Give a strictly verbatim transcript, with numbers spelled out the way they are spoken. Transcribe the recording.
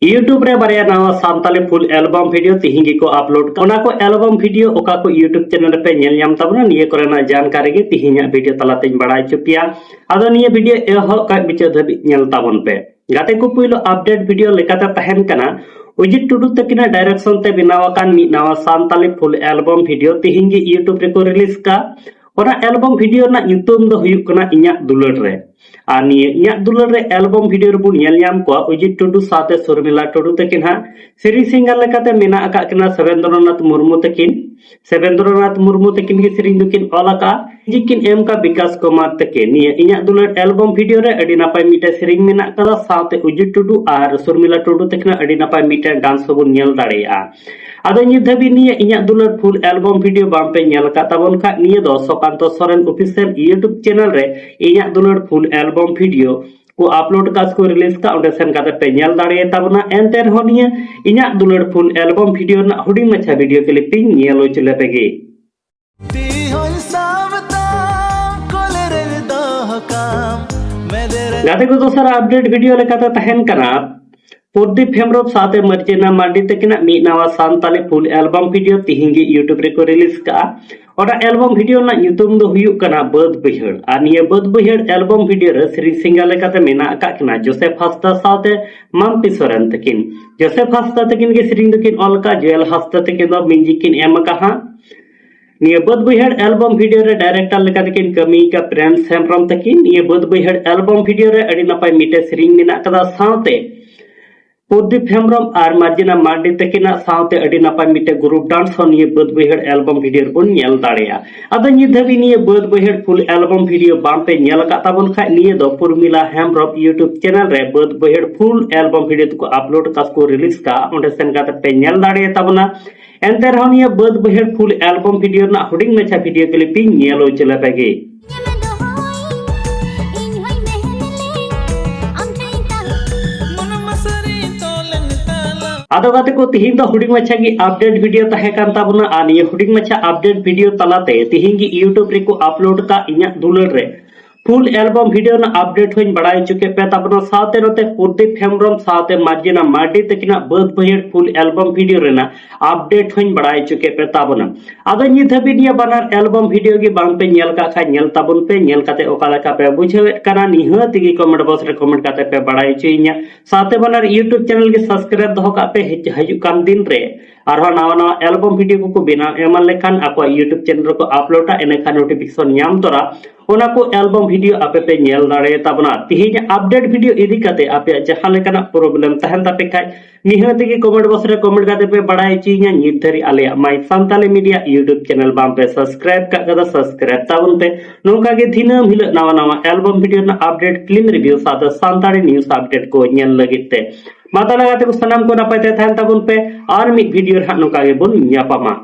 YouTube ᱨᱮ ᱵᱟᱨᱭᱟ ᱱᱟᱣᱟ ᱥᱟᱱᱛᱟᱞᱤ full album video ᱛᱤᱦᱤᱧ ᱜᱮᱠᱚ upload ᱠᱟᱜᱼᱟ᱾ ᱚᱱᱟ ᱠᱚ album video ᱚᱠᱟ ᱠᱚ YouTube channel ᱨᱮᱯᱮ ᱧᱮᱞ ᱧᱟᱢ ᱛᱟᱵᱚᱱᱟ, ᱱᱤᱭᱟᱹ ᱠᱚᱨᱮᱱᱟᱜ ᱡᱟᱱᱠᱟᱨᱤ ᱜᱮ ᱛᱤᱦᱤᱧᱟᱜ video ᱛᱟᱞᱟᱛᱮᱧ ᱵᱟᱲᱟᱭ ᱦᱚᱪᱚ ᱯᱮᱭᱟ᱾ ᱟᱫᱚ ᱱᱤᱭᱟᱹ video ᱮᱦᱚᱵ ᱠᱷᱚᱱ ᱢᱩᱪᱟᱹᱫ ᱫᱷᱟᱹᱵᱤᱡ ᱧᱮᱞ ᱛᱟᱵᱚᱱ ᱯᱮ᱾ ᱜᱟᱛᱮ ᱠᱚ, ᱯᱩᱭᱞᱩ update video ᱞᱮᱠᱟᱛᱮ ᱛᱟᱦᱮᱱ ᱠᱟᱱᱟ ᱚᱡᱤᱛ ᱴᱩᱰᱩ ᱛᱟᱹᱠᱤᱱᱟᱜ direction ᱛᱮ ᱵᱮᱱᱟᱣ ᱟᱠᱟᱱ ᱢᱤᱫ ᱱᱟᱣᱟ ᱥᱟᱱᱛᱟᱞᱤ full album video ᱛᱤᱦᱤᱧ ᱜᱮ YouTube ᱨᱮᱠᱚ release ᱠᱟᱜᱼᱟ᱾ ᱚᱱᱟ album video ᱨᱮᱱᱟᱜ ᱧᱩᱛᱩᱢ ᱫᱚ ᱦᱩᱭᱩᱜ ᱠᱟᱱᱟ ᱤᱧᱟᱜ ᱫᱩᱞᱟᱹᱲ ᱨᱮ᱾ ᱟᱨ ᱱᱤᱭᱟᱹ ᱤᱧᱟᱜ ᱫᱩᱞᱟᱹᱲ ᱨᱮ album video ᱨᱮᱵᱚᱱ ᱧᱮᱞ ᱧᱟᱢ ᱠᱚᱣᱟ ᱚᱡᱤᱛ ᱴᱩᱰᱩ ᱥᱟᱶᱛᱮ ᱥᱚᱨᱢᱤᱞᱟ ᱴᱩᱰᱩ ᱛᱟᱹᱠᱤᱱ ᱦᱟᱸᱜ᱾ ᱥᱮᱨᱮᱧ singer ᱞᱮᱠᱟᱛᱮ ᱢᱮᱱᱟᱜ ᱟᱠᱟᱫ ᱠᱤᱱᱟ ᱥᱩᱨᱮᱱᱫᱨᱚᱱᱟᱛᱷ ᱢᱩᱨᱢᱩ ᱛᱟᱹᱠᱤᱱ᱾ ᱥᱩᱨᱮᱱᱫᱨᱚᱱᱟᱛᱷ ᱢᱩᱨᱢᱩ ᱛᱟᱹᱠᱤᱱ ᱜᱮ ᱥᱮᱨᱮᱧ ᱫᱚᱠᱤᱱ ᱚᱞ ᱟᱠᱟᱫᱼᱟ, music ᱠᱤᱱ ᱮᱢ ᱟᱠᱟᱫ ᱵᱤᱠᱟᱥ ᱠᱩᱢᱟᱨ ᱛᱟᱹᱠᱤᱱ᱾ ᱱᱤᱭᱟᱹ ᱤᱧᱟᱜ ᱫᱩᱞᱟᱹᱲ album video ᱨᱮ ᱟᱹᱰᱤ ᱱᱟᱯᱟᱭ ᱢᱤᱫᱴᱮᱱ ᱥᱮᱨᱮᱧ ᱢᱮᱱᱟᱜ ᱟᱠᱟᱫᱟ, ᱥᱟᱶᱛᱮ ᱚᱡᱤᱛ ᱴᱩᱰᱩ ᱟᱨ ᱥᱚᱨᱢᱤᱞᱟ ᱴᱩᱰᱩ ᱛᱟᱹᱠᱤᱱᱟᱜ ᱟᱹᱰᱤ ᱱᱟᱯᱟᱭ ᱢᱤᱫᱴᱮᱱ dance ᱦᱚᱸᱵᱚᱱ ᱧᱮᱞ ᱫᱟᱲᱮᱭᱟᱜᱼᱟ᱾ ᱟᱫᱚ ᱱᱤᱛ ᱫᱷᱟᱹᱵᱤᱡ ᱱᱤᱭᱟᱹ ᱤᱧᱟᱜ ᱫᱩᱞᱟᱹᱲ full album video ᱵᱟᱝ ᱯᱮ ᱧᱮᱞ ᱟᱠᱟᱫ ᱛᱟᱵᱚᱱ ᱠᱷᱟᱱ, ᱱᱤᱭᱟᱹ ᱫᱚ Sukanta Soren official YouTube channel ᱨᱮ ᱤᱧᱟᱜ ᱫᱩᱞᱟᱹᱲ full album video ᱠᱚ upload ᱠᱟᱜ ᱥᱮ ᱠᱚ release ᱠᱟᱜ, ᱚᱸᱰᱮ ᱥᱮᱱ ᱠᱟᱛᱮ ᱯᱮ ᱧᱮᱞ ᱫᱟᱲᱮᱭᱟᱜ ᱛᱟᱵᱚᱱᱟ᱾ ᱮᱱᱛᱮ ᱨᱮᱦᱚᱸ ᱱᱤᱭᱟᱹ ᱤᱧᱟᱜ ᱫᱩᱞᱟᱹᱲ full album video ᱨᱮᱱᱟᱜ ᱦᱩᱰᱤᱧ ᱢᱟᱪᱷᱟ video clip ᱤᱧ ᱧᱮᱞ ᱦᱚᱪᱚ ᱞᱮᱯᱮ ᱜᱮ᱾ ᱛᱤ ᱦᱚᱸᱭ ᱥᱟᱵ ᱛᱟᱢ ᱠᱚᱞᱮ ᱨᱮ ᱫᱚᱦᱚ ᱠᱟᱢ ᱢᱮᱫᱮ ᱨᱮ᱾ ᱜᱟᱛᱮ ᱠᱚ, ᱫᱚᱥᱟᱨ update video ᱞᱮᱠᱟᱛᱮ ᱛᱟᱦᱮᱱ ᱠᱟᱱᱟ ᱯᱨᱚᱫᱤᱯ ᱦᱮᱢᱵᱨᱚᱢ ᱥᱟᱶᱛᱮ ᱢᱟᱨᱡᱤᱱᱟ ᱢᱟᱨᱰᱤ ᱛᱟᱹᱠᱤᱱᱟᱜ ᱢᱤᱫ ᱱᱟᱣᱟ ᱥᱟᱱᱛᱟᱞᱤ full album video ᱛᱤᱦᱤᱧ ᱜᱮ YouTube ᱨᱮᱠᱚ release ᱠᱟᱜᱼᱟ᱾ ᱚᱱᱟ album video ᱨᱮᱱᱟᱜ ᱧᱩᱛᱩᱢ ᱫᱚ ᱦᱩᱭᱩᱜ ᱠᱟᱱᱟ ᱵᱟᱹᱫᱽ ᱵᱟᱹᱭᱦᱟᱹᱲ᱾ ᱟᱨ ᱱᱤᱭᱟᱹ ᱵᱟᱹᱫᱽ ᱵᱟᱹᱭᱦᱟᱹᱲ album video ᱨᱮ ᱥᱮᱨᱮᱧ singer ᱞᱮᱠᱟᱛᱮ ᱢᱮᱱᱟᱜ ᱟᱠᱟᱫ ᱠᱤᱱᱟ ᱡᱳᱥᱮᱯ ᱦᱟᱸᱥᱫᱟ ᱥᱟᱶᱛᱮ ᱢᱟᱢᱯᱤ ᱥᱚᱨᱮᱱ ᱛᱟᱹᱠᱤᱱ᱾ ᱡᱳᱥᱮᱯ ᱦᱟᱸᱥᱫᱟ ᱛᱟᱹᱠᱤᱱ ᱜᱮ ᱥᱮᱨᱮᱧ ᱫᱚᱠᱤᱱ ᱚᱞ ᱟᱠᱟᱫ, ᱡᱩᱭᱮᱞ ᱦᱟᱸᱥᱫᱟ ᱛᱟᱹᱠᱤᱱ ᱫᱚ music ᱠᱤᱱ ᱮᱢ ᱟᱠᱟᱫ ᱦᱟᱸᱜ᱾ ᱱᱤᱭᱟᱹ ᱵᱟᱹᱫᱽ ᱵᱟᱹᱭᱦᱟᱹᱲ album video ᱨᱮ director ᱞᱮᱠᱟᱛᱮ ᱠᱤᱱ ᱠᱟᱹᱢᱤ ᱟᱠᱟᱫ ᱯᱨᱮᱢ ᱦᱮᱢᱵᱨᱚᱢ ᱛᱟᱹᱠᱤᱱ᱾ ᱱᱤᱭᱟᱹ ᱵᱟᱹᱫᱽ ᱵᱟᱹᱭᱦᱟᱹᱲ album video ᱨᱮ ᱟᱹᱰᱤ ᱱᱟᱯᱟᱭ ᱢᱤᱫᱴᱮᱡ ᱥᱮᱨᱮᱧ ᱢᱮᱱᱟᱜ ᱟᱠᱟᱫᱟ, ᱥᱟᱶᱛᱮ ᱯᱨᱚᱫᱤᱯ ᱦᱮᱢᱵᱨᱚᱢ ᱟᱨ ᱢᱟᱨᱡᱤᱱᱟ ᱢᱟᱨᱰᱤ ᱛᱟᱹᱠᱤᱱᱟᱜ ᱥᱟᱶᱛᱮ ᱟᱹᱰᱤ ᱱᱟᱯᱟᱭ ᱢᱤᱫᱴᱮᱡ group dance ᱦᱚᱸ ᱱᱤᱭᱟᱹ ᱵᱟᱹᱫᱽ ᱵᱟᱹᱭᱦᱟᱹᱲ album video ᱨᱮᱵᱚᱱ ᱧᱮᱞ ᱫᱟᱲᱮᱭᱟᱜᱼᱟ᱾ ᱟᱫᱚ ᱱᱤᱛ ᱫᱷᱟᱹᱵᱤᱡ ᱱᱤᱭᱟᱹ ᱵᱟᱹᱫᱽ ᱵᱟᱹᱭᱦᱟᱹᱲ full album video ᱵᱟᱝ ᱯᱮ ᱧᱮᱞ ᱟᱠᱟᱫ ᱛᱟᱵᱚᱱ ᱠᱷᱟᱡ, ᱱᱤᱭᱟᱹ ᱫᱚ ᱯᱩᱨᱢᱤᱞᱟ ᱦᱮᱢᱵᱨᱚᱢ YouTube channel ᱨᱮ ᱵᱟᱹᱫᱽ ᱵᱟᱹᱭᱦᱟᱹᱲ full album video ᱫᱚᱠᱚ upload ᱠᱟᱜ ᱥᱮ ᱠᱚ release ᱠᱟᱜ, ᱚᱸᱰᱮ ᱥᱮᱱ ᱠᱟᱛᱮ ᱯᱮ ᱧᱮᱞ ᱫᱟᱲᱮᱭᱟᱜ ᱛᱟᱵᱚᱱᱟ᱾ ᱮᱱᱛᱮ ᱨᱮᱦᱚᱸ ᱱᱤᱭᱟᱹ ᱵᱟᱹᱫᱽ ᱵᱟᱹᱭᱦᱟᱹᱲ full album video ᱨᱮᱱᱟᱜ ᱦᱩᱰᱤᱧ ᱢᱟᱪᱷᱟ video clip ᱤᱧ ᱧᱮᱞ ᱦᱚᱪᱚ ᱞᱮᱯᱮ ᱜᱮ᱾ ᱟᱫᱚ ᱜᱟᱛᱮ ᱠᱚ, ᱛᱤᱦᱤᱧ ᱫᱚ ᱦᱩᱰᱤᱧ ᱢᱟᱪᱷᱟ ᱜᱮ update video ᱛᱟᱦᱮᱸ ᱠᱟᱱ ᱛᱟᱵᱚᱱᱟ᱾ ᱟᱨ ᱱᱤᱭᱟᱹ ᱦᱩᱰᱤᱧ ᱢᱟᱪᱷᱟ update video ᱛᱟᱞᱟᱛᱮ ᱛᱤᱦᱤᱧ ᱜᱮ YouTube ᱨᱮᱠᱚ upload ᱠᱟᱜ ᱤᱧᱟᱜ ᱫᱩᱞᱟᱹᱲ ᱨᱮ ᱯᱷᱩᱞ ᱮᱞᱵᱟᱢ ᱵᱷᱤᱰᱤᱭᱳ ᱨᱮᱱᱟᱜ ᱟᱯᱰᱮᱴ ᱦᱚᱸᱧ ᱵᱟᱲᱟᱭ ᱦᱚᱪᱚ ᱠᱮᱫ ᱯᱮ ᱛᱟᱵᱚᱱᱟ᱾ ᱥᱟᱶᱛᱮ ᱱᱚᱛᱮ ᱯᱨᱚᱫᱤᱯ ᱦᱮᱢᱵᱨᱚᱢ ᱥᱟᱶᱛᱮ ᱢᱟᱨᱡᱤᱱᱟ ᱢᱟᱨᱰᱤ ᱛᱟᱹᱠᱤᱱᱟᱜ ᱵᱟᱹᱫ ᱵᱟᱹᱭᱦᱟᱹᱲ ᱯᱷᱩᱞ ᱮᱞᱵᱟᱢ ᱵᱷᱤᱰᱤᱭᱳ ᱨᱮᱱᱟᱜ ᱟᱯᱰᱮᱴ ᱦᱚᱸᱧ ᱵᱟᱲᱟᱭ ᱦᱚᱪᱚ ᱠᱮᱫ ᱯᱮ ᱛᱟᱵᱚᱱᱟ᱾ ᱟᱫᱚ ᱱᱤᱛ ᱫᱷᱟᱹᱵᱤᱡ ᱱᱤᱭᱟᱹ ᱵᱟᱱᱟᱨ ᱮᱞᱵᱟᱢ ᱵᱷᱤᱰᱤᱭᱳ ᱜᱮ ᱵᱟᱝ ᱯᱮ ᱧᱮᱞ ᱠᱟᱜ ᱠᱷᱟᱱ, ᱧᱮᱞ ᱛᱟᱵᱚᱱ ᱯᱮ᱾ ᱧᱮᱞ ᱠᱟᱛᱮ ᱚᱠᱟ ᱞᱮᱠᱟ ᱯᱮ ᱵᱩᱡᱷᱟᱹᱣᱮᱫ ᱠᱟᱱᱟ, ᱱᱤᱦᱟᱹᱛ ᱜᱮ ᱠᱚᱢᱮᱱᱴ ᱵᱚᱠᱥ ᱨᱮ ᱠᱚᱢᱮᱱᱴ ᱠᱟᱛᱮ ᱯᱮ ᱵᱟᱲᱟᱭ ᱦᱚᱪᱚᱭᱤᱧᱟ᱾ ᱥᱟᱶᱛᱮ ᱵᱟᱱᱟᱨ ᱭᱩᱴᱩᱵᱽ ᱪᱮᱱᱮᱞ ᱜᱮ ᱥᱟᱵᱥᱠᱨᱟᱭᱤᱵ ᱫᱚᱦᱚ ᱠᱟᱜ ᱯᱮ᱾ ᱦᱤᱡ- ᱦᱤᱡᱩᱜ ᱠᱟᱱ ᱫᱤᱱ ᱨᱮ ᱟᱨᱦᱚᱸ ᱱᱟᱣᱟ ᱱᱟᱣᱟ ᱮᱞᱵᱟᱢ ᱵᱷᱤᱰᱤᱭᱳ ᱠᱚᱠᱚ ᱵᱮᱱᱟᱣ ᱮᱢᱟᱱ ᱞᱮᱠᱷᱟᱱ ᱟᱠᱚᱣᱟᱜ ᱭᱩᱴᱩᱵᱽ ᱪᱮᱱᱮᱞ ᱨᱮᱠᱚ ᱟᱯᱞᱳᱰᱟ, ᱮᱸᱰᱮᱠᱷᱟᱱ ᱱᱳᱴᱤᱯᱷᱤᱠᱮᱥᱚᱱ ᱧᱟᱢ ᱛᱚᱨᱟ ᱚᱱᱟ ᱠᱚ ᱮᱞᱵᱟᱢ ᱵᱷᱤᱰᱤᱭᱳ ᱟᱯᱮ ᱯᱮ ᱧᱮᱞ ᱫᱟᱲᱮᱭᱟᱛᱟ ᱵᱚᱱᱟ᱾ ᱛᱤᱦᱤᱧ ᱟᱯᱰᱮᱴ ᱵᱷᱤᱰᱤᱭᱳ ᱤᱫᱤ ᱠᱟᱛᱮ ᱟᱯᱮᱭᱟᱜ ᱡᱟᱦᱟᱸ ᱞᱮᱠᱟᱱᱟᱜ ᱯᱨᱚᱵᱞᱮᱢ ᱛᱟᱦᱮᱱ ᱛᱟᱯᱮ ᱠᱷᱟᱡ, ᱱᱤᱦᱟᱹᱛ ᱜᱮ ᱠᱚᱢᱮᱱᱴ ᱵᱚᱠᱥ ᱨᱮ ᱠᱚᱢᱮᱱᱴ ᱠᱟᱛᱮ ᱯᱮ ᱵᱟᱲᱟᱭ ᱦᱚᱪᱚᱭᱤᱧᱟ᱾ ᱱᱤᱛ ᱫᱷᱟᱹᱨᱤᱡ ᱟᱞᱮᱭᱟᱜ ᱢᱟᱭ ᱥᱟᱱᱛᱟᱞᱤ ᱢᱤᱰᱤᱭᱟ ᱭᱩᱴᱩᱵᱽ ᱪᱮᱱᱮᱞ ᱵᱟᱝ ᱯᱮ ᱥᱟᱵᱥᱠᱨᱟᱭᱤᱵ ᱠᱟᱜ ᱠᱟᱫᱟ, ᱥᱟᱵᱥᱠᱨᱟᱭᱤᱵ ᱛᱟᱵᱚᱱ ᱯᱮ᱾ ᱱᱚᱝᱠᱟ ᱜᱮ ᱫᱤᱱᱟᱹᱢ ᱦᱤᱞᱳᱜ ᱱᱟᱣᱟ ᱱᱟᱣᱟ ᱮᱞᱵᱟᱢ ᱵᱷᱤᱰᱤᱭᱳ ᱨᱮᱱᱟᱜ ᱟᱯᱰᱮᱴ, ᱯᱷᱤᱞᱢ ᱨᱤᱵᱷᱤᱭᱩ ᱥᱟᱶᱛᱮ ᱥᱟᱱᱛᱟᱲᱤ ᱱᱤᱭᱩᱡᱽ ᱟᱯᱰᱮᱴ ᱠᱚ ᱧᱮᱞ ᱞᱟᱹᱜᱤᱫ ᱛᱮ᱾ ᱢᱟ ᱛᱟᱦᱚᱞᱮ ᱜᱟᱛᱮ ᱠᱚ, ᱥᱟᱱᱟᱢ ᱠᱚ ᱱᱟᱯᱟᱭ ᱛᱮ ᱛᱟᱦᱮᱱ ᱛᱟᱵᱚᱱ ᱯᱮ᱾ ᱟᱨ ᱢᱤᱫ ᱵᱷᱤᱰᱤᱭᱳ ᱨᱮ ᱦᱟᱸᱜ ᱱᱚᱝᱠᱟ ᱜᱮᱵᱚᱱ ᱧᱟᱯᱟᱢᱟ᱾